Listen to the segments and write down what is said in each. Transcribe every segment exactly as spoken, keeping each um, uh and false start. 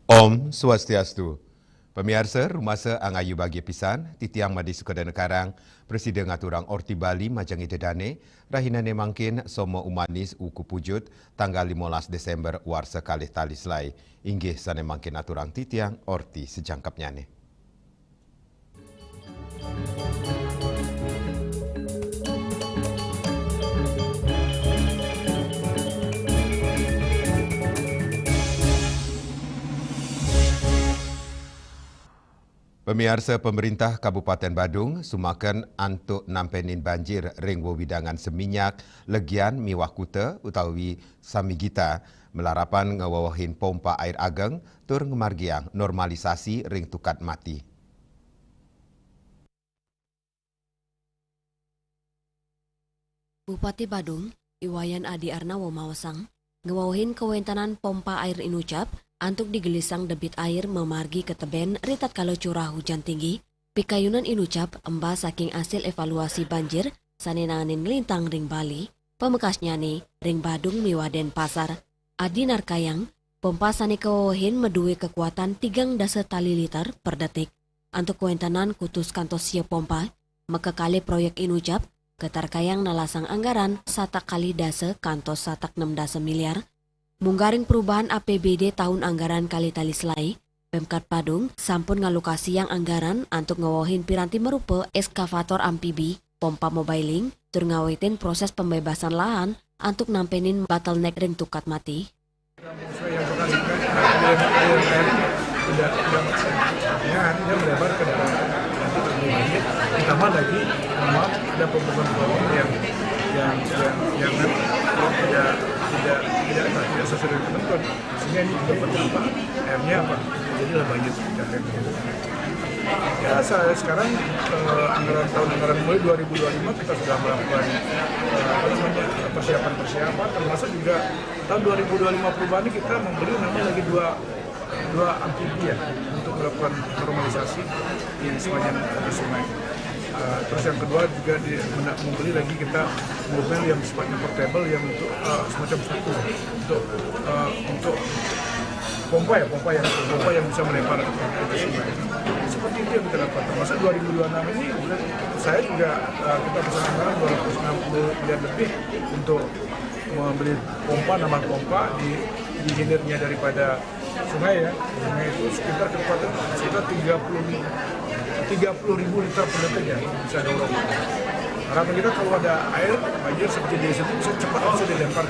Om Swastiastu. Pamiarsa, rumasa angayu bagia pisan, titiang Made Sukadana Karang, prasida ngaturang Orti Bali majeng Ida Dane, rahinane mangkin Soma Umanis Wuku Pujut, tanggal limolas Desember warsa kalih tali selai. Inggih sane mangkin aturang titiang Orti sajangkepnyane. Pamiarsa, pemerintah Kabupaten Badung sumaken antuk nampenin banjir ring wewidangan Seminyak, Legian miwah Kuta utawi Samigita, malarapan ngewewehin pompa air ageng tur ngamargiang normalisasi ring Tukad Mati. Bupati Badung, I Wayan Adi Arnawa maosang, ngewewehin kawentenan pompa air inucap antuk digelisang debit air mamargi keteben ritatkala curah hujan tinggi, pikayunan inucap embas saking asil evaluasi banjir sane nangenin nglintang ring Bali, pamekasnyane ring Badung miwah Denpasar. Adi narkayang, pompa sane kawewehin madue kakuatan tigang dasa tali liter per detik. Antuk kawentenan kutus kantos sia pompa, makakalih proyek inucap katarkayang nelasang anggaran satak kalih dasa kantos satak nem dasa miliar. Munggaring perubahan A P B D taun anggaran kalih tali selai, Pemkat Badung sampun ngalokasiang anggaran antuk ngewewehin piranti marupa eskavator amfibi, pompa mobiling, tur ngawitin proses pembebasan lahan antuk nampenin bottleneck ring Tukad Mati. Saya bukan, air, air, air tidak, tidak, ya, dia melebar ke dalam. Nanti terjadi banjir, ditambah lagi, mohon maaf, ada pembangunan yang, yang, yang, yang tidak, tidak, tidak, tidak sesuai dengan ketentuan. Sehingga ini juga berdampak, akhirnya apa? Jadilah banjir seperti yang terjadi. Ya, saya sekarang, eh, anggaran tahun anggaran mulai dua ribu dua puluh lima kita sudah melakukan, eh, apa namanya, persiapan-persiapan, termasuk juga tahun dua ribu dua puluh lima perubahan ini kita membeli namanya lagi dua, dua amfibi ya, untuk melakukan normalisasi di sepanjang, eh, sungai. Eh, terus yang kedua juga di, mena-, membeli lagi kita mobil yang sifatnya portable yang untuk, eh, semacam satu untuk, eh, untuk pompa ya, pompa yang, pompa yang bisa melempar ke sungai. Seperti itu yang kita lakukan. Termasuk dua ribu dua puluh enam ini, kemudian saya juga, eh, kita pesan anggaran dua ratus enam puluh miliar lebih untuk membeli pompa, nambah pompa di, di hilirnya daripada sungai ya. Sungai itu sekitar kekuatan sekitar tiga puluh, tiga puluh ribu liter per detik ya, bisa dorong. Harapan kita kalau ada air, banjir seperti di sini, bisa cepat bisa dilempar.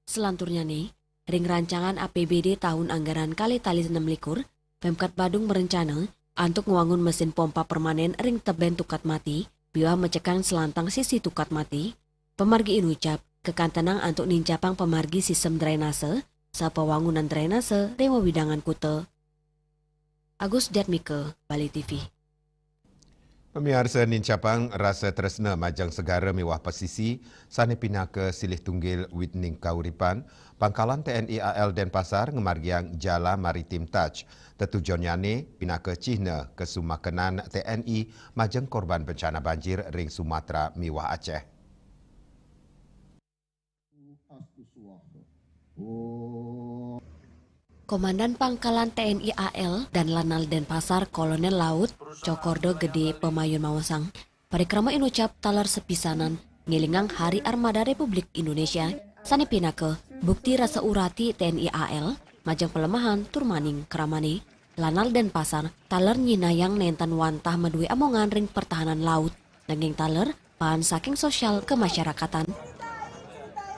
Selanturnyane, ring rancangan A P B D taun anggaran kalih tali enam likur, Pemkat Badung merencana antuk ngwangun mesin pompa permanen ring teben Tukad Mati, miwah mecekang selantang sisi Tukad Mati. Pamargi inucap, kakantenang antuk nincapang pamargi sistem drainase, saha pawangunan drainase ring wewidangan kuta. Agus Jatmika, Bali T V. Pamiarsa, nincapang rasa tresna majeng segara miwah pasisi sane pinaka silih tunggil widening kauripan, Pangkalan T N I A L Denpasar ngamargiang Jala Maritim Taj. Tetujonnyane pinaka cihna kasumakenan T N I majeng korban bencana banjir ring Sumatra miwah Aceh. Komandan Pangkalan T N I A L dan Lanal Denpasar, Kolonel Laut Cokordo Gede Pemayun maosang, parikrama inucap taler sapisanan ngelingang Hari Armada Republik Indonesia, sane pinaka bukti rasa urati T N I A L majeng palemahan tur maning kramane. Lanal Denpasar taler nyihnayang nenten wantah madue amongan ring pertahanan laut, nanging taler paan saking sosial kemasyarakatan.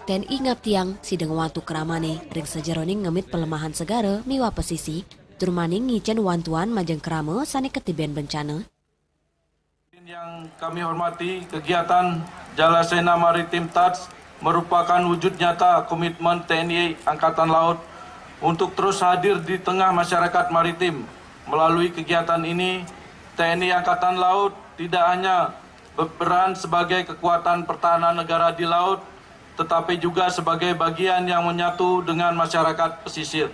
T N I ngaptiang sida ngwantu kramane ring sajeroning ngemit palemahan segara miwah pasisi, tur maning ngicen wantuan majeng krama sane katiben bencana. Yang kami hormati, kegiatan Jalasena Maritim Taj merupakan wujud nyata komitmen T N I Angkatan Laut untuk terus hadir di tengah masyarakat maritim, Melalui kegiatan ini, T N I Angkatan Laut tidak hanya berperan sebagai kekuatan pertahanan negara di laut, tetapi juga sebagai bagian yang menyatu dengan masyarakat pesisir.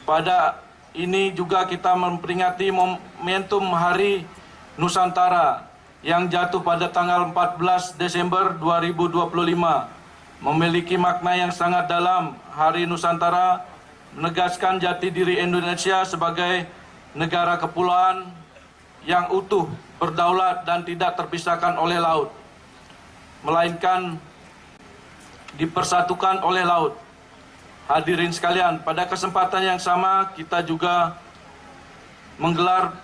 Pada ini juga kita memperingati momentum Hari Nusantara yang jatuh pada tanggal empat belas Desember dua ribu dua puluh lima, memiliki makna yang sangat dalam. Hari Nusantara menegaskan jati diri Indonesia sebagai negara kepulauan yang utuh, berdaulat, dan tidak terpisahkan oleh laut, melainkan dipersatukan oleh laut. Hadirin sekalian, pada kesempatan yang sama kita juga menggelar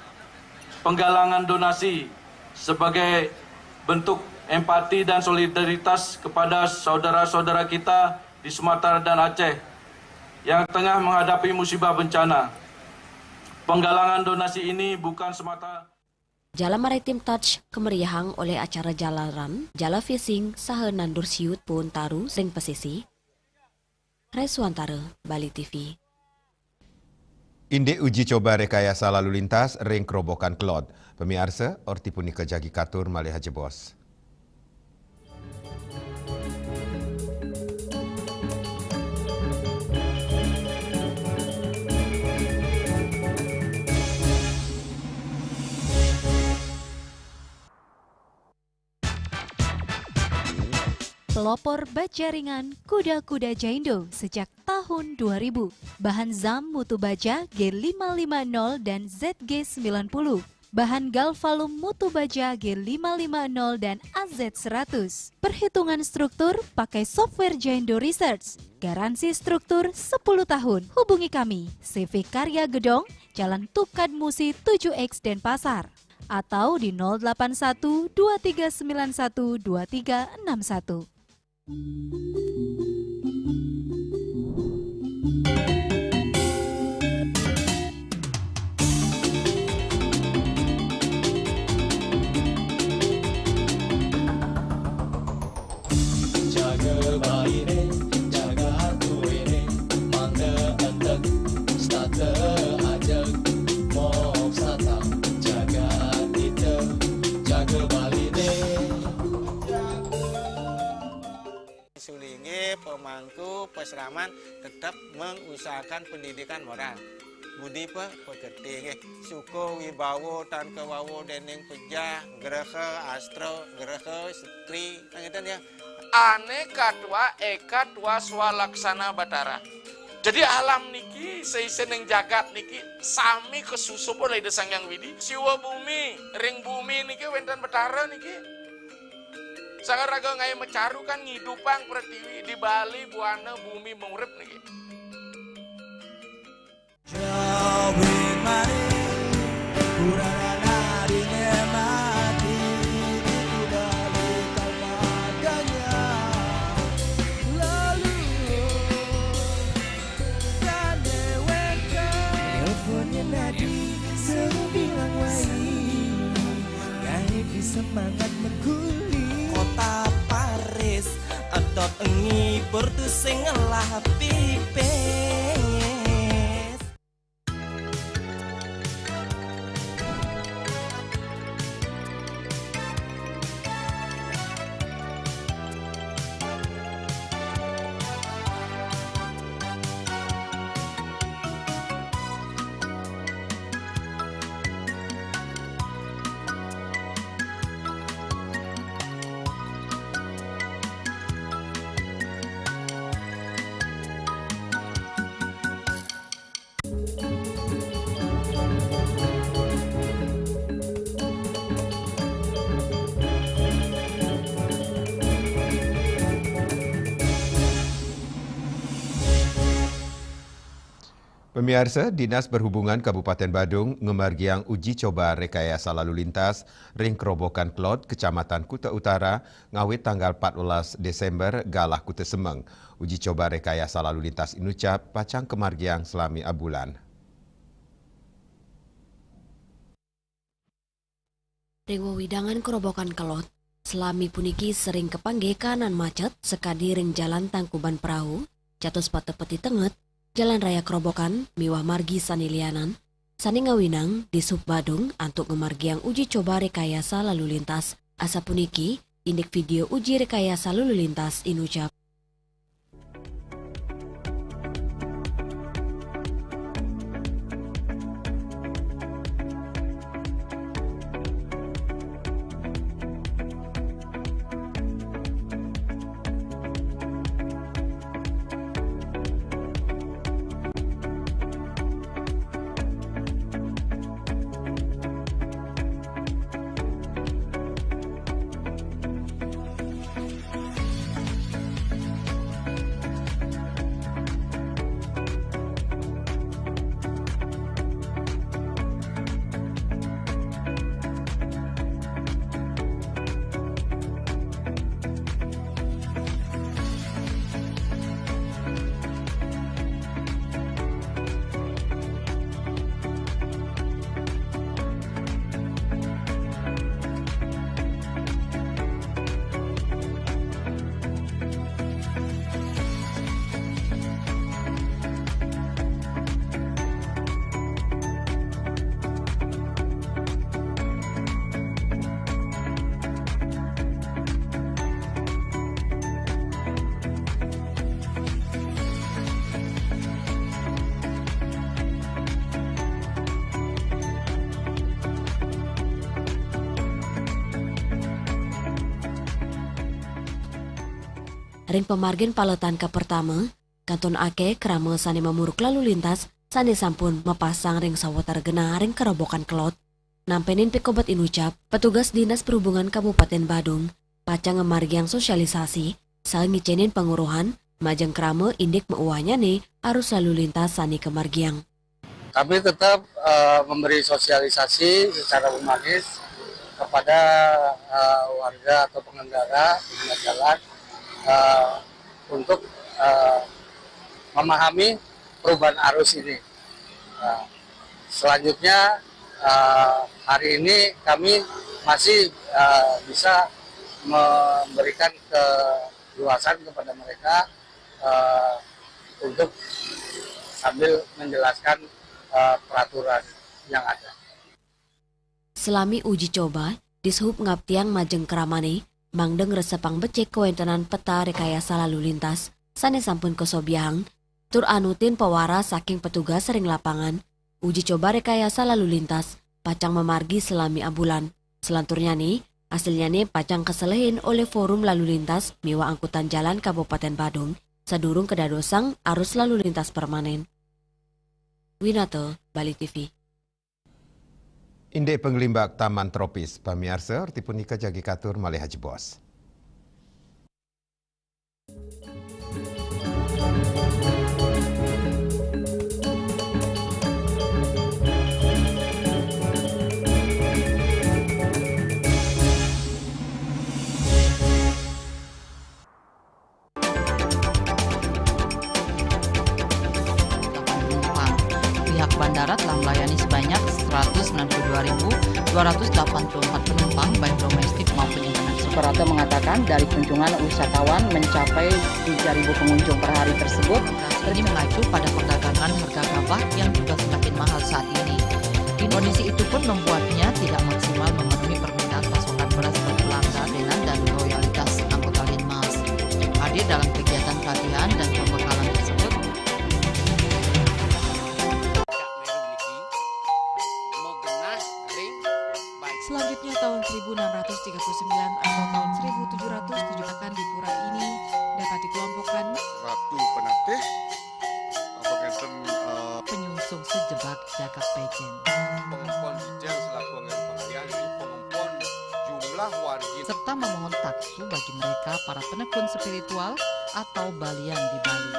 penggalangan donasi sebagai bentuk empati dan solidaritas kepada saudara-saudara kita di Sumatera dan Aceh yang tengah menghadapi musibah bencana. Penggalangan donasi ini bukan semata Jala Maritim Touch kemeriahang oleh acara jala ran, jala fishing, saha nandur siut puun taru ring pesisi. Reswantara, Bali T V. Indik uji coba rekayasa lalu lintas ring Kerobokan Kelod. Pamiarsa, orti punika jagi katur malih jebos. Pelopor baja ringan kuda-kuda Jaindo sejak tahun dua ribu. Bahan zam mutu baja G lima lima nol dan Z G sembilan puluh. Bahan galvalum mutu baja G lima lima nol dan A Z seratus. Perhitungan struktur pakai software Jaindo Research. Garansi struktur sepuluh tahun. Hubungi kami, C V Karya Gedong, Jalan Tukad Musi tujuh X Denpasar, atau di nol delapan satu dua tiga sembilan satu dua tiga enam satu. Jaga baine, jaga atuene, mangda enteg, setata ajeg, moksata, jaga atita, jaga baline. Sulinggih pemangku pasraman tetap mengusahakan pendidikan moral. Budi pa-, pekerti nggih. Suka wibawa tan kawawa dening pejah, graha astra, graha stri, kan ngeten ya. Ane katwa eka twa swalaksana Batara. Jadi alam niki, seisening jagat niki, sami kasusup olih Ida Sang Hyang Widi. Siwa bumi, ring bumi niki wenten Batara niki. Sang raga ngae macaru kan ngidupang pretiwi, di Bali buana bumi maurip niki. Jawing mari, kurang anak dine mati, di Bali kalpaganya. Lalu, kane weka. Nelponnya nadi, suruh bilang wai. Gaib di semangat meguli. Kota Paris, edot ngibur tu sing ngelah pipis. Pamiarsa, Dinas Perhubungan Kabupaten Badung ngamargiang uji coba rekayasa lalu lintas ring Kerobokan Kelod, Kecamatan Kuta Utara, ngawit tanggal empat belas Desember galah Kuta Semeng. Uji coba rekayasa lalu lintas inucap pacang kamargiang salami abulan. Ring wewidangan Kerobokan Kelod, salami puniki sering kapangge kaanan macet sakadi ring Jalan Tangkuban Perahu, Jatuhsepata Peti Tenget, Jalan Raya Kerobokan, miwah margi sane lianan, sané ngawinang Dishub Badung antuk ngamargiang uji coba rekayasa lalu lintas. Asapuniki indik video uji rekayasa lalu lintas inucap. Ring pamargin paletan kapertama, kantun akéh krama sané mamuruk lalu lintas sané sampun mapasang ring sawatara genah ring kerobokan kelod. Nampénin pikobet inucap, petugas Dinas Perhubungan Kabupaten Badung pacang ngamargiang sosialisasi saha ngicénin panguruhan majeng krama indik mauwahnyané arus lalu lintas sané kamargiang. Kami tetap, eh, memberi sosialisasi secara humanis kepada, eh, warga atau pengendara, pengguna jalan, eh, untuk, eh, memahami perubahan arus ini. Nah, selanjutnya, eh, hari ini kami masih, eh, bisa memberikan keluasan kepada mereka, eh, untuk sambil menjelaskan, eh, peraturan yang ada. Salami uji coba, Dishub ngaptiang majeng kramané mangda ngresepang becik kawéntenan peta rekayasa lalu lintas sané sampun kasobiahang, tur anutin pawaras saking petugas ring lapangan. Uji coba rekayasa lalu lintas pacang mamargi salami abulan. Salanturnyané, asilnyané pacang kaselehin olih Forum Lalu Lintas miwah Angkutan Jalan Kabupaten Badung sadurung kadadosang arus lalu lintas permanen. Winata, Bali T V. Indik panglimbak Taman Tropis, pamiarsa, reti punika jagi katur malih ajebos. Pihak bandara telah melayani sebanyak seratus sembilan puluh dua ribu dua ratus delapan puluh empat penumpang, baik domestik maupun internasional. Suprapto mengatakan, dari kunjungan wisatawan mencapai tiga ribu pengunjung per hari tersebut. Ini mengacu pada perdagangan harga gabah yang juga semakin mahal saat ini. Kondisi itu pun membuatnya tidak maksimal memenuhi permintaan pasokan beras berkelanjutan dan loyalitas anggota Linmas. Hadir dalam kegiatan pelatihan dan pembekalan tersebut. Selanjutnya, tahun seribu enam ratus tiga puluh sembilan atau tahun seribu tujuh ratus tujuh akan di pura ini dapat dikelompokkan Ratu Penatih, apa ngenten, eh, penyungsung sejebak jagat Pejen. Pengempon Dijel selaku anggen pangayah, inggih pengempon jumlah wargi. Serta memohon taksu bagi mereka para penekun spiritual atau balian di Bali.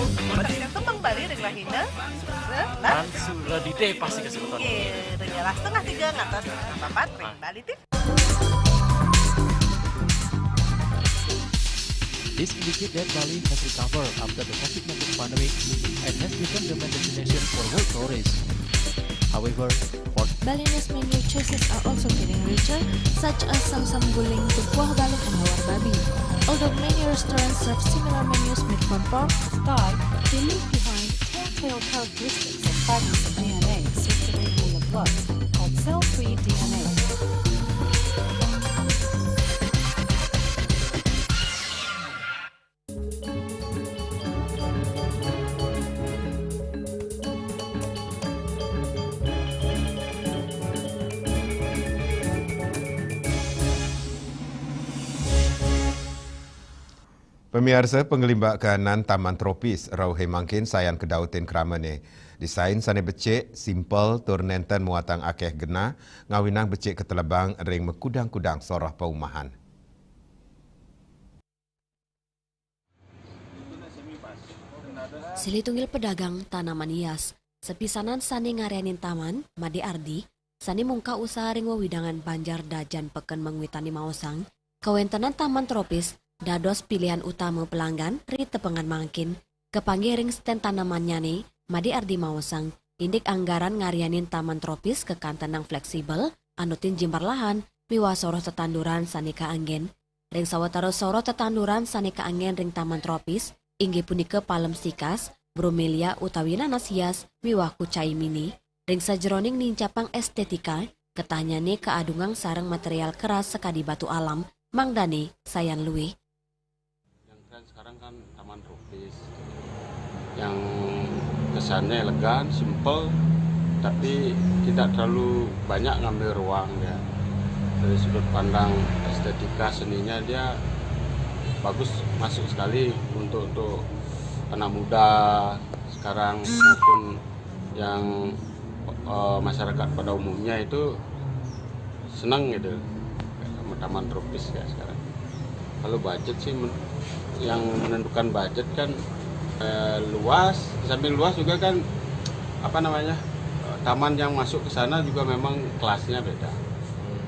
Berarti tembang Bali ring rahina. Lan suradite pasti kasih betul. Oke, ring setengah tiga ngantos setengah papat ring Bali T V. This indicates that Bali has recovered after the COVID nineteen pandemic and has become the main destination for world tourists. However, for Balinese menu choices are also getting richer, such as samsam guling, tukuah balut, and lawar babi. Although many restaurants serve similar menus made from pork, Sky, they leave behind telltale characteristics of fragments of D N A circulating in the blood called cell-free D N A. Pamiarsa, pangalimbak kaanan Taman Tropis rauh mangkin sayan kadautin kramane. Desain sane becik, simpel, tur nenten muatang akeh genah, ngawinang becik katelebang ring makudang-kudang soroh paumahan. Silih tunggil pedagang tanaman hias, sapisanan sane ngaryanin taman, Made Ardi, sane mungkah usaha ring wewidangan Banjar Dajan Peken Mengwi Tani maosang, kawentenan taman tropis dados pilihan utama pelanggan ri tepengan mangkin, kapanggih ring sten tanamannyane, Made Ardi maosang, indik anggaran ngaryanin taman tropis kakantenang fleksibel, anutin jimbar lahan, miwah soroh tetanduran sane kaanggen. Ring sawatara soroh tetanduran sane kaanggen ring taman tropis, inggih punika palem sikas, bromelia utawi nanas hias, miwah kucai mini. Ring sajeroning nincapang estetika, ketahnyane kaadungang sareng material keras sakadi batu alam, mangdane sayan luih. Yang tren sekarang kan taman tropis, yang kesannya elegan, simple, tapi tidak terlalu banyak ngambil ruang dia. Dari sudut pandang estetika seninya dia bagus, masuk sekali untuk, untuk anak muda sekarang maupun yang, eh, masyarakat pada umumnya itu senang gitu sama taman tropis kayak sekarang. Kalau budget sih men-, yang menentukan budget kan, eh, luas, di samping luas juga kan apa namanya, eh, taman yang masuk ke sana juga memang kelasnya beda.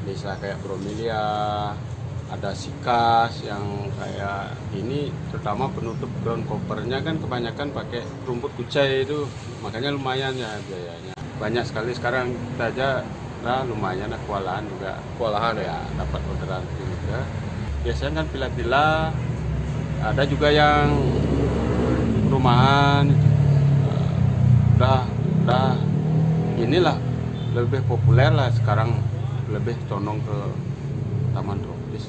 Bisa kayak bromelia, ada sikas yang kayak ini, terutama penutup ground covernya kan kebanyakan pakai rumput kucai itu, makanya lumayan ya biayanya. Banyak sekali sekarang kita aja lah lumayan lah kewalahan juga. Kewalahan ya? Ya, dapat orderan juga. Biasanya kan villa-villa, ada juga yang perumahan. Udah, udah inilah lebih populer lah sekarang, lebih condong ke taman tropis.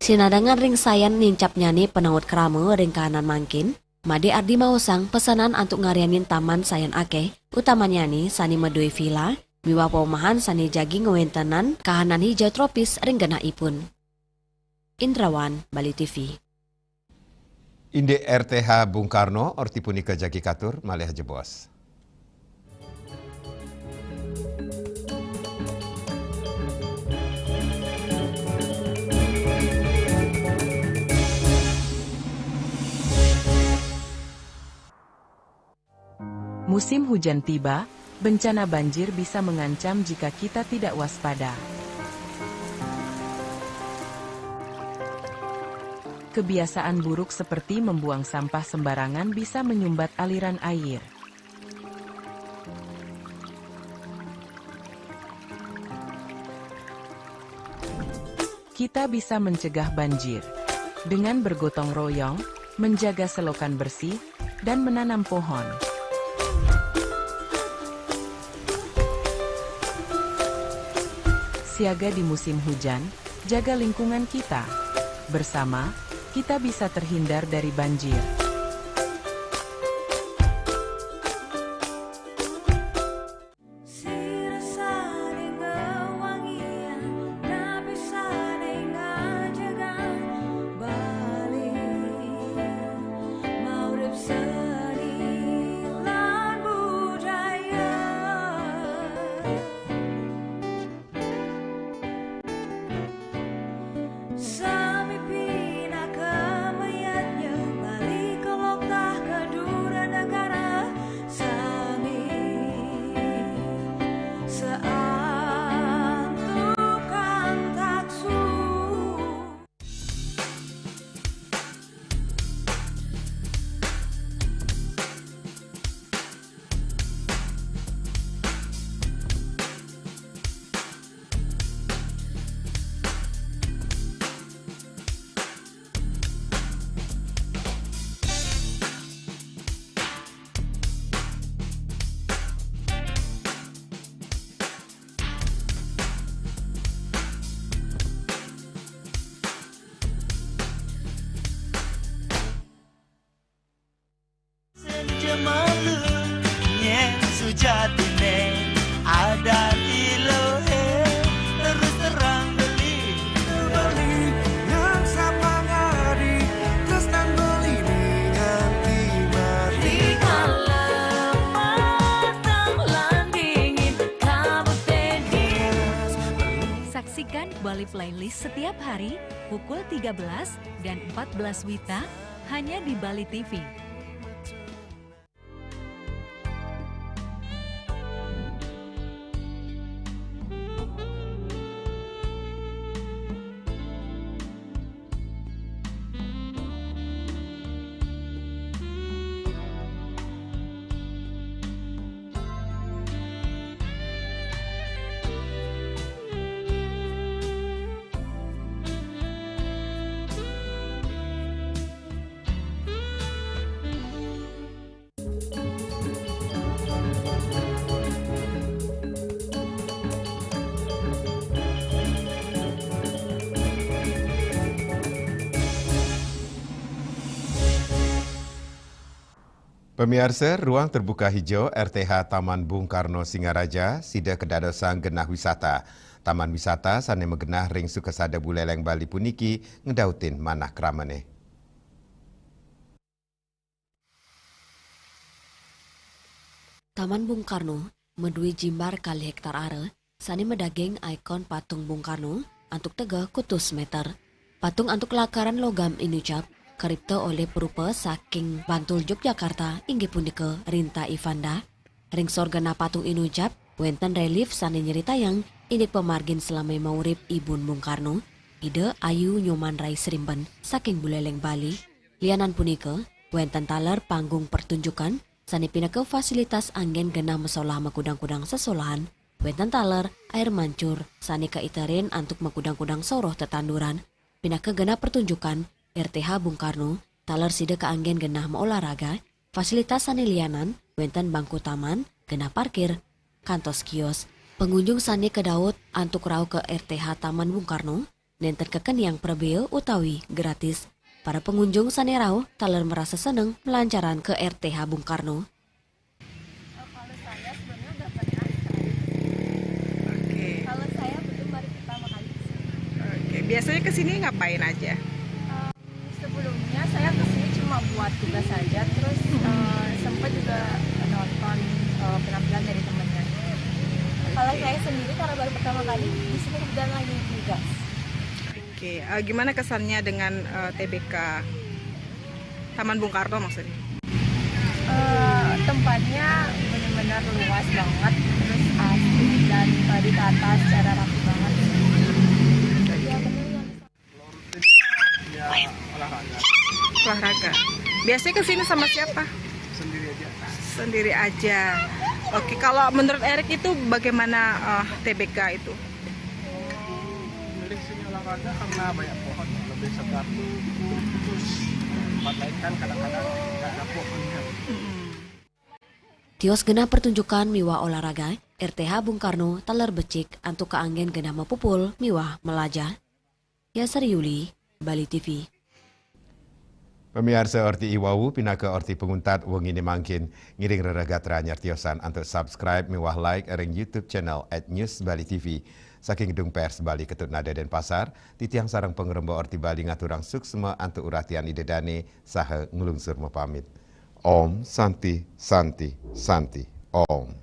Sinadangan ring sayan nincapnyane panaut krama ring kahanan mangkin, Made Ardi maosang pesenan antuk ngaryanin taman sayan akeh, utamanyane sane madue villa, miwah paumahan sane jagi ngwentenang kahanan hijau tropis ring genahipun. Indrawan, Bali T V. Indik R T H Bung Karno, orti punika jagi katur, malih jebos. Musim hujan tiba, bencana banjir bisa mengancam jika kita tidak waspada. Kebiasaan buruk seperti membuang sampah sembarangan bisa menyumbat aliran air. Kita bisa mencegah banjir dengan bergotong royong, menjaga selokan bersih, dan menanam pohon. Siaga di musim hujan, jaga lingkungan kita. Bersama, kita bisa terhindar dari banjir. Malu, nyén sujatiné, ada iloé, terus terang beli. Beli yang sapangadi, tresnan beli nganti mati. Di malam petang lan dingin, kabut teh dingin. Saksikan Bali Playlist setiap hari pukul tiga belas dan empat belas wita hanya di Bali T V. Pamiarsa, ruang terbuka hijau R T H Taman Bung Karno Singaraja sida kadadosang genah wisata. Taman wisata sané magenah ring Sukasada Buleleng Bali puniki ngedautin manah kramané. Taman Bung Karno madué jimbar kalih héktar area, sané madaging ikon patung Bung Karno antuk tegeh kutus méter. Patung antuk lakaran logam inucap, karipta olih prupa saking Bantul Yogyakarta, inggih punika Rinta Ivanda. Ring sor genah patung inucap, wénten relief sané nyritayang indik pamargin salamé maurip Ibun Bung Karno, Ida Ayu Nyoman Rai Srimben saking Buleleng, Bali. Lianan punika, wénten taler panggung pertunjukan sané pinaka fasilitas anggén genah masolah makudang-kudang sesolahan, wénten taler air mancur sané kaiterin antuk makudang-kudang soroh tetanduran, pinaka genah pertunjukan R T H Bung Karno, taler sida kaanggén genah maolahraga, fasilitas sané lianan, wénten bangku taman, genah parkir, kantos kios. Pangunjung sané kadaut antuk rauh ka R T H Taman Bung Karno, nénten kakeniang prabéa utawi gratis. Para pangunjung sané rauh taler marasa seneng malancaran ka R T H Bung Karno. Eh, kalau saya sebelumnya udah pernah sekali. Oke. Kalau saya belum, baru pertama kali ke sini. Oke, biasanya ke sini ngapain aja? Em, sebelumnya saya ke sini cuma buat tugas saja, terus, eh, sempat juga nonton, eh, penampilan dari temennya. Kalau saya sendiri karena baru pertama kali di sini, kebetulan lagi tugas. Oke, eh, gimana kesannya dengan, eh, T B K? Taman Bung Karno maksudnya? Eh, tempatnya benar-benar luas banget, terus asik dan, eh, ditata secara rapi banget. Iya, benar yang Ya, olahraga. Olahraga. Biasanya ke sini sama siapa? Sendiri aja. Sendiri aja. Oke, kalau menurut Erik itu bagaimana, eh, T B K itu? Milih sini olahraga karena banyak pohon, lebih segar. Terus tempat lain kan kadang-kadang nggak ada pohonnya. Tios genah pertunjukan miwah olahraga, R T H Bung Karno taler becik antuk kaanggén genah mapupul miwah malajah. Yasari Yuli, Bali T V. Pamiarsa, orti i wau pinaka orti panguntat wenginé mangkin. Ngiring rereh gatra nyartiosan antuk subscribe miwah like ring YouTube channel at News Bali T V. Saking Gedung Pers Bali Ketut Nada Denpasar, titiang sareng pangremba Orti Bali ngaturang suksma antuk uratian ida dané saha nglungsur mapamit. Om Santi, Santi, Santi, Om.